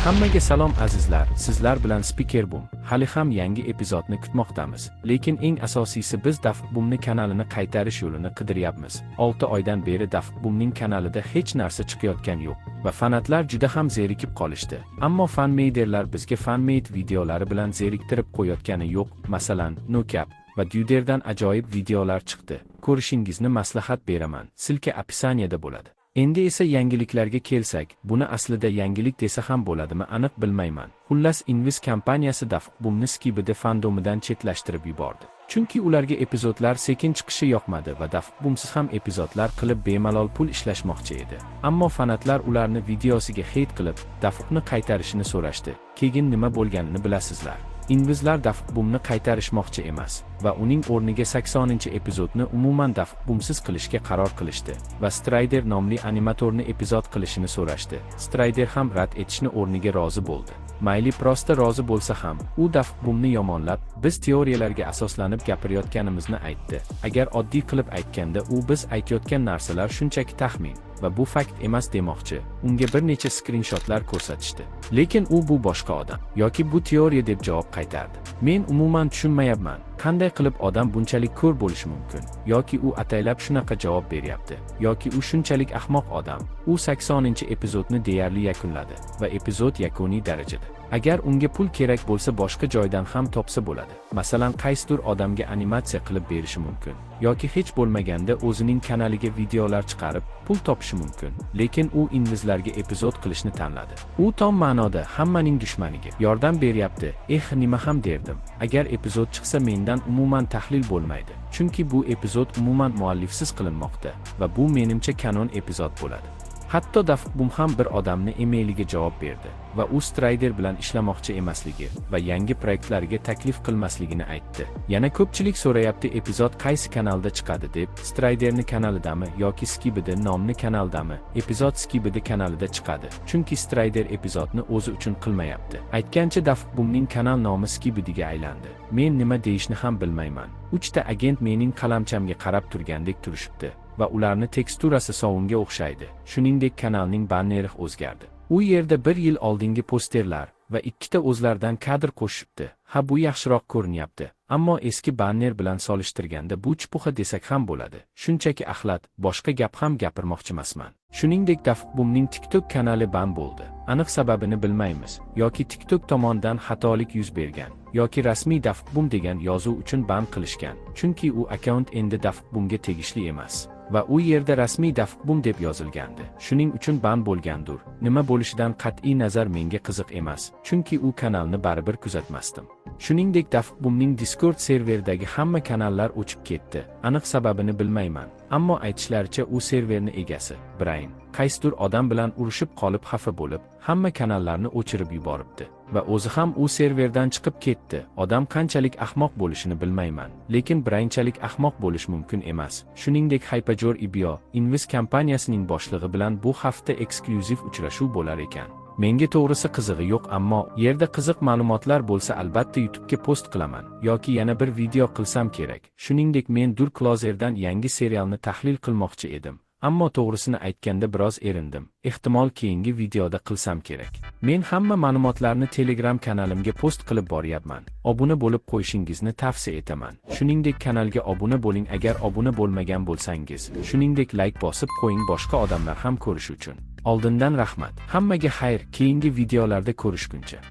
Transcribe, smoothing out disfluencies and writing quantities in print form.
Hammaga salom, azizlar, sizlar bilan Spiker Boom. Hali ham yangi epizodni kutmoqdamiz. Lekin eng asosiysi, biz Dafqbumni kanalini qaytarish yo'lini qidiryapmiz. 6 oydan beri Dafqbumning kanalida hech narsa chiqayotgan yo'q va fanatlar juda ham zerikib qolishdi. Ammo fanmaderlar bizga fanmade videolari bilan zeriktirib qo'yayotgani yo'q. Masalan, Nocap va Duderdan ajoyib videolar chiqdi. Ko'rishingizni maslahat beraman. Ссылка описание da bo'ladi. Endi esa yangiliklarga kelsak, buni aslida yangilik desa ham bo'ladimi, aniq bilmayman. Xullas, Inviz kompaniyasi Dafqbumni Skibidi fandomidan chetlashtirib yubordi. Chunki ularga epizodlar sekin chiqishi yoqmadi va Dafqbumsiz ham epizodlar qilib bemalol pul ishlashmoqchi edi. Ammo fanatlar ularni videosiga heyt qilib, Dafqni qaytarishini so'rashdi. Keyin nima bo'lganini bilasizlar. Invizlar Dafqbumni qaytarishmoqchi emas va uning o'rniga 80-epizodni umuman Dafqbumsiz qilishga qaror qilishdi va Strider nomli animatorni epizod qilishini so'rashdi. Strider ham rad etishni o'rniga rozi bo'ldi. Mayli, просто rozi bo'lsa ham, u Dafqbumni yomonlab, biz teoriyalarga asoslanib gapirayotganimizni aytdi. Agar oddiy qilib aytganda, u biz aytayotgan narsalar shunchaki taxmin va bu fakt emas demoqchi. Unga bir necha skrinshotlar ko'rsatishdi. Lekin u bu boshqa odam yoki bu teoriya deb javob qaytardi. Men umuman tushunmayapman. Qanday qilib odam bunchalik ko'r bo'lishi mumkin? Yoki u ataylab shunaqa javob beryapti, yoki u shunchalik ahmoq odam. U 80-epizodni deyarli yakunladi va epizod yakuniy darajada. Agar unga pul kerak bo'lsa, boshqa joydan ham topsa bo'ladi. Masalan, qaysidir odamga animatsiya qilib berishi mumkin yoki hech bo'lmaganda o'zining kanaliga videolar chiqarib pul topishi mumkin. Lekin u invizlarga epizod qilishni tanladi. U tom ma'noda hammaning dushmaniga yordam beryapti. Eh, nima ham derdim. Agar epizod chiqsa, mendan umuman tahlil bo'lmaydi. Chunki bu epizod umuman muallifsiz qilinmoqda va bu menimcha kanon epizod bo'ladi. Hatto Dafqbum ham bir odamni emailiga javob berdi va u Strider bilan ishlamoqchi emasligi va yangi proyektlariga taklif qilmasligini aytdi. Yana ko'pchilik so'rayapti, epizod qaysi kanalda chiqadi deb, Striderni kanalidami yoki Skibidi nomli kanaldami? Epizod Skibidi kanalida chiqadi. Chunki Strider epizodni o'zi uchun qilmayapti. Aytgancha, Dafqbumning kanal nomi Skibidiga aylandi. Men nima deyishni ham bilmayman. Uchta agent mening qalamchamga qarab turgandek turishibdi va ularni teksturasi sovunga o'xshaydi. Shuningdek, kanalning banneri o'zgardi. U yerda bir yil oldingi posterlar va ikkita o'zlaridan kadr qo'shibdi. Ha, bu yaxshiroq ko'rinyapti. Ammo eski banner bilan solishtirganda bu чепуха desak ham bo'ladi. Shunchaki axlat, boshqa gap ham gapirmoqchi emasman. Shuningdek, Dafqbumning TikTok kanali ban bo'ldi. Aniq sababini bilmaymiz. Yoki TikTok tomonidan xatolik yuz bergan, yoki rasmiy Dafqbum degan yozuv uchun ban qilishgan. Chunki u akkaunt endi Dafqbumga tegishli emas va u yerda rasmiy Dafqbum deb yozilgandi. Shuning uchun ban bo'lgandir. Nima bo'lishidan qat'iy nazar menga qiziq emas, chunki u kanalni baribir kuzatmasdim. Shuningdek, Dafqbumning Discord serveridagi hamma kanallar o'chib ketdi. Aniq sababini bilmayman, ammo aytishlaricha, u serverni egasi, Brian, qaysidir odam bilan urushib qolib, xafa bo'lib, hamma kanallarni o'chirib yuboribdi va o'zi ham u serverdan chiqib ketdi. Odam qanchalik ahmoq bo'lishini bilmayman, lekin Brianchalik ahmoq bo'lish mumkin emas. Shuningdek, Hypajor Ibio, Inviz kompaniyasining boshlig'i bilan bu hafta eksklyuziv uchrashuv bo'lar ekan. Menga to'g'risi qizig'i yo'q, ammo yerda qiziq ma'lumotlar bo'lsa, albatta YouTube'ga post qilaman yoki yana bir video qilsam kerak. Shuningdek, men Dur Closerdan yangi serialni tahlil qilmoqchi edim. Ammo to'g'risini aytganda biroz erindim. Ehtimol, keyingi videoda qilsam kerak. Men hamma ma'lumotlarni Telegram kanalimga post qilib boryapman. Obuna bo'lib qo'yishingizni tavsiya etaman. Shuningdek, kanalga obuna bo'ling, agar obuna bo'lmagan bo'lsangiz. Shuningdek, like bosib qo'ying, boshqa odamlar ham ko'rishi uchun. Oldindan rahmat. Hammaga xayr, keyingi videolarda ko'rishguncha.